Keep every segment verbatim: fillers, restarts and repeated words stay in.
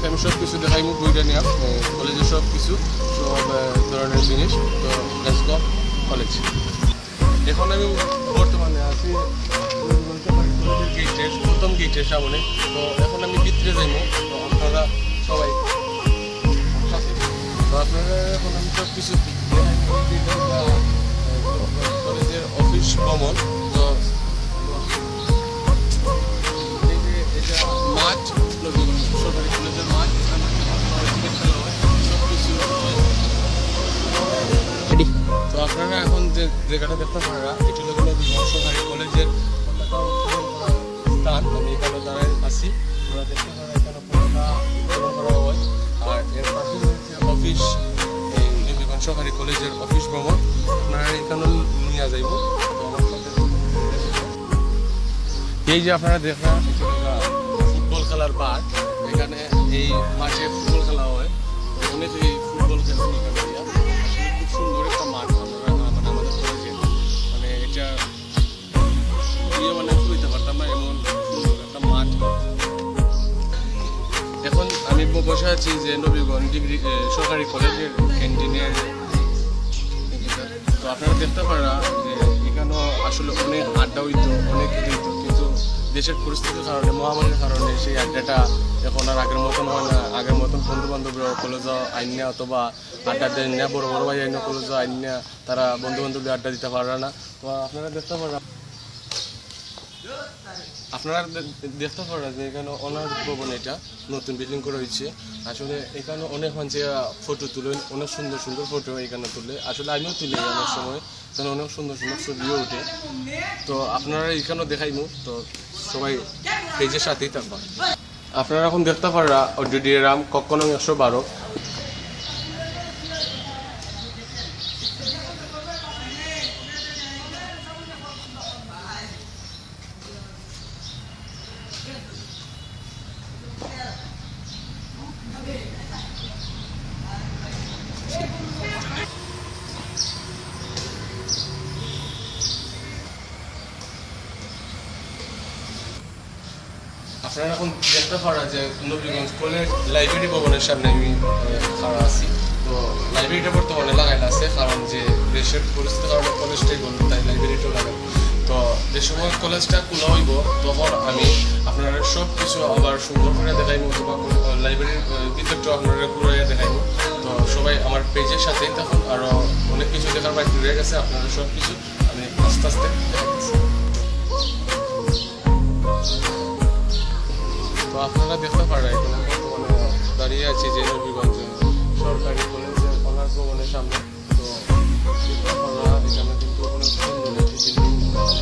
আমি সব কিছু দেখাইমু, বইটা নিয়ে, এ, কলেজের সব কিছু, সব, এ, ধরনের জিনিস। তো let's go কলেজ। এখন আমি বর্তমানে আছি কলেজের গেটের, প্রথম গেটের সামনে। তো এখন আমি ভিতরে যাইমু। তো আপনারা সবাই, তো আপনারা এখন আমি সব কিছু দেখাই, কলেজের অফিস ভবন। তো এই যে এটা মাঠ, নবীগঞ্জ সরকারি কলেজের মাঠ, এখানে ক্রিকেট খেলা হয়, সব কিছু হয়। তো আপনারা এখন যে জায়গাটা দেখতে পারা, এটা হলো নবীগঞ্জ সরকারি কলেজের পতাকা উত্তোলন করার স্থান। আমি এখানে দাঁড়ায় আছি, আপনারা দেখতে পারা এখানে পতাকা উত্তোলন করা হয়। আর এর পাশে রয়েছে অফিস, এই নবীগঞ্জ সরকারি কলেজের অফিস ভবন, আপনারা এখানে নিয়ে যাইব। তো আমার সাথে এই যে আপনারা দেখরা, এটা হলো ফুটবল খেলার মাঠ। এখানে এই মাঠে ফুটবল খেলা হয়, অনেকেই ফুটবল খেলেন এখানে। আসলে খুব সুন্দর একটা মাঠ, আমরা, মানে, আমাদের কলেজে, মানে, এটা ইয়ে, মানে, হইতে পারতাম না, এমন সুন্দর একটা মাঠ। এখন আমি ব-, বসে আছি যে নবীগঞ্জ ডিগ্রি, এ, সরকারি কলেজের ক্যান্টিনের। তো আপনারা দেখতে পারা যে এখানেও আসলে অনেক আড্ডা হইতো, অনেক কিছু হইতো, কিন্তু দেশের পরিস্থিতির কারণে, মহামারীর কারণে সেই আড্ডাটা এখন আর আগের মতন হয় না। আগের মতন বন্ধু বান্ধবরা কলেজে আইন না, অথবা আড্ডা দেন না, বড় বড় ভাই আইন না, কলেজে আইন না, তারা বন্ধু বান্ধব আড্ডা দিতে পারে না। তো আপনারা দেখতে পারা, আপনারা দে-, দেখতে পারা যে এখানে অনার্স ভবন, এটা নতুন বিল্ডিং করা হয়েছে। আসলে এখানে অনেক মানুষে ফটো তুলে, অনেক সুন্দর সুন্দর ফটো এখানে তুলে। আসলে আমিও তুলি অনেক সময়, এখানে অনেক সুন্দর সুন্দর ছবিও উঠে। তো আপনারা এখানেও দেখাইমু, তো সবাই পেজের সাথেই থাকবা। আপনারা এখন দেখতে পারা অডিটোরিয়াম কক্ষ নং একশো বারো। আপনারা এখন দেখতে পারা যে নবীগঞ্জ কলেজ লাইব্রেরি ভবনের সামনে আমি, আহ, খাড়া আছি। তো লাইব্রেরিটা বর্তমানে লাগাইল আছে, কারণ যে দেশের পরিস্থিতির কারণে কলেজটাই বন্ধ, তাই লাইব্রেরিটাও লাগাইল। তো যে সময় কলেজটা খোলা হইব, তখন আমি আপনারা সব কিছু আবার সুন্দর করে দেখাইব, অথবা, আহ, লাইব্রেরির, আহ, ভিতরটা আপনারা ঘুরাইয়া দেখাইব। তো সবাই আমার পেজের সাথেই থাকুন, আরও অনেক কিছু দেখার বাকি রয়ে গেছে, আপনারা সব কিছু আমি আস্তে আস্তে দেখাইতেছি। তো আপনারা দেখতে পারা এখানে বর্তমানে দাঁড়িয়ে আছি যে নবীগঞ্জ সরকারি কলেজের অনার্স ভবনের সামনে। তো দেখতে পারা এখানে কিন্তু অনেক সুন্দর একটি বিল্ডিং করা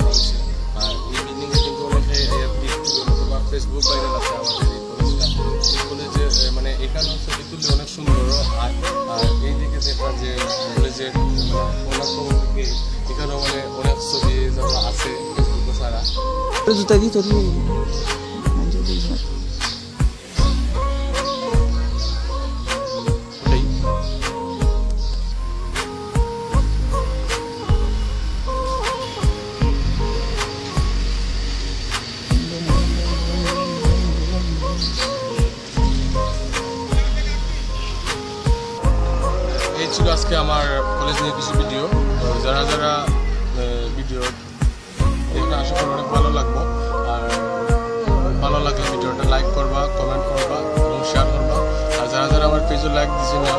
হয়েছে। আর এই বিল্ডিংয়ে কিন্তু অনেকে, এ, পিক তুলে অথবা Facebook ভাইরাল আছে আমাদের এই কলেজটা। এই কলেজে, এ, মানে, এখানেও ছবি তুললে অনেক সুন্দর। আর, আর এইদিকে দেখা যে কলেজের, মানে, অনার্স ভবন থেকে এখানেও, মানে, অনেক ছবি জমা আছে Facebook ছাড়া। জুতা দিয়ে তোর এই ছিল আজকে আমার কলেজ নিয়ে কিছু ভিডিও। তো যারা যারা, আহ, ভিডিও দেখে আশা করি অনেক ভালো লাগবো। আর ভালো লাগলে ভিডিওটা লাইক করবা, কমেন্ট করবা এবং শেয়ার করবা। আর যারা যারা আমার পেজে লাইক দিছে না,